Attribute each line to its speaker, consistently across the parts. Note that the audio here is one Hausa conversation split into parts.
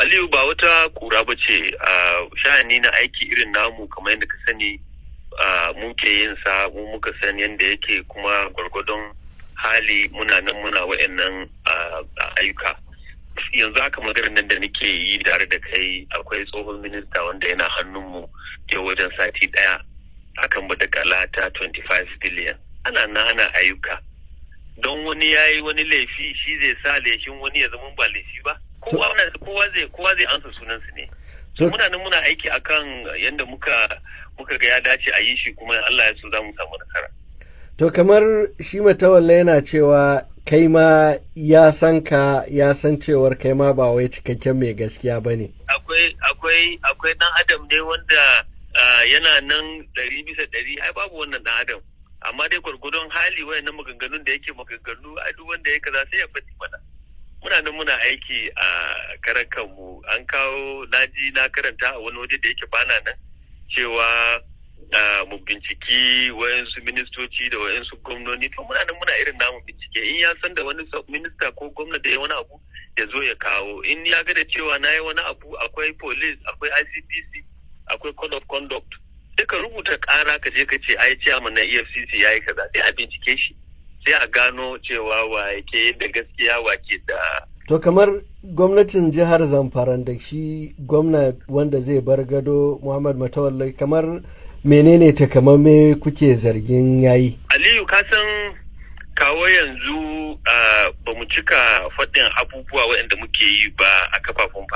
Speaker 1: Aliyu, ba wata kura ba ce. A sha'ani na aiki irin namu, kamar yadda ka sani, muke yin sa, mu muka san yadda yake, kuma gwargwadon hali muna nan muna wa'annan ayyuka. Yanzu haka maganar nan da nake yi tare da kai, akwai tsohon minista wanda yana hannunmu yau wajen sati daya akan badakala ta 25 billion. Ana nan ana ayyuka. Don wani ya yi wani laifi, shi zai sa laifin wani ya zama ba laifi ba? Kowa zai ansa sunansu ne. Muna nan muna aiki akan yadda muka ga ya dace a yi shi, kuma Allah ya so za mu samu nasara.
Speaker 2: To, kamar shi Matawalle yana cewa kai ma ya san ka, ya san cewar kai ma ba wai cikakken mai gaskiya ba ne.
Speaker 1: Akwai dan adam ne wanda yana nan 100%? Ai babu wannan dan adam. Amma dai gwargwadon hali, wayannan maganganun da yake maganganu, a duk wanda ya kaza sai ya faɗi mana. Muna nan muna aiki a karan kanmu. An kawo, naji na karanta a wani waje da yake bana nan cewa mu binciki wayansu ministoci da wayansu gwamnoni. To, muna nan muna irin namu bincike. In ya san da wani minista ko gwamna da ya wani abu, ya zo ya kawo. In ya ga da cewa na yi wani abu, akwai police, akwai ICPC, akwai code of conduct, sai ka rubuta kara, ka je ka ce ai chairman na EFCC ya yi kaza, sai a bincike shi, sai a gano cewa wa ke da gaskiya, wa ke da
Speaker 2: To, kamar gwamnatin jihar Zamfara da shi gwamna wanda zai bar gado, Muhammad Matawalle, kamar menene takamamme kuke zargin yayi?
Speaker 1: Aliyu, ka san kawo yanzu ba mu cika faɗin abubuwa waɗanda muke yi ba a kafafen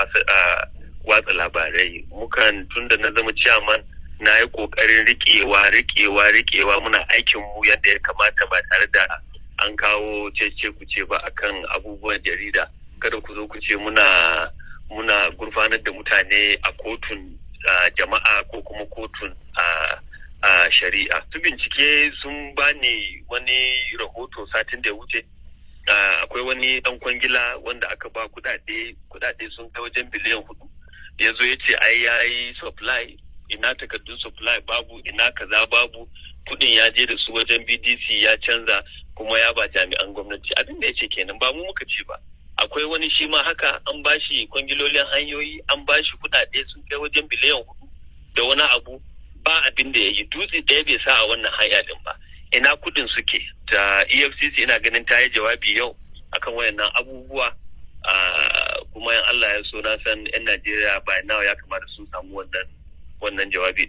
Speaker 1: watsa labarai. Mukan tunda na zama ciyaman, na yi ƙoƙarin riƙewa, riƙewa, riƙewa, muna aikin mu yadda ya kamata ba tare da an kawo cece kuce ba akan abubuwan jarida. Kada ku zo ku ce muna gurfanar da mutane a kotun jama'a ko kuma kotun shari'a. Su bincike sun bani wani rahoto satin da ya wuce. Akwai wani dan kwangila wanda aka ba kudade, kudade sun kai wajen biliyan 4. Ya zo ya ce ai ya yi supply. Ina takardun supply? Babu. Ina kaza? Babu. Kudin ya je da su wajen BDC, ya canza, kuma ya ba jami'an gwamnati. Abin da ya ce kenan, ba mu muka ce ba. Akwai wani shi ma haka, an ba shi kwangilolin hanyoyi, an ba shi kudade sun kai wajen biliyan 4 da wani abu, ba abin da ya yi, dutse ɗaya bai sa a wannan hanya din ba. Ina kudin suke? Ta EFCC ina ganin ta yi jawabi yau akan wayannan abubuwa, kuma in Allah ya so, na san 'yan Najeriya by now ya kamata sun samu wannan jawabi.